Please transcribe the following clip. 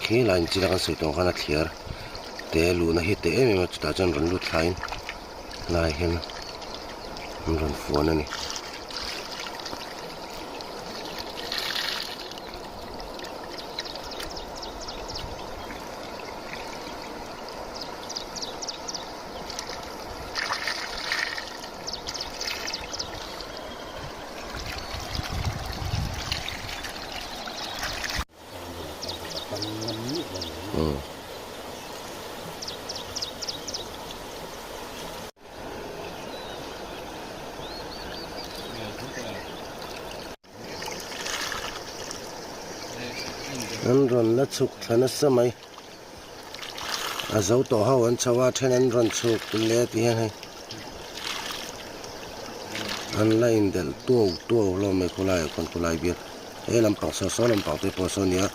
Khi lai in chila kan sawi tawh ang khan a thliar te luhna hi te em em a chutah chuan rawn lut thlaiin lai hian an rawn fuan a ni. An rawn la chhuk thla nasa mai a zo tawh ho an chho a then an rawn chhuk leh ti hian hei an la indelh tuau tuau hlawm mai khawlaiah khawn khawlai bial he lampang saw saw lampang te pawh saw a ni a.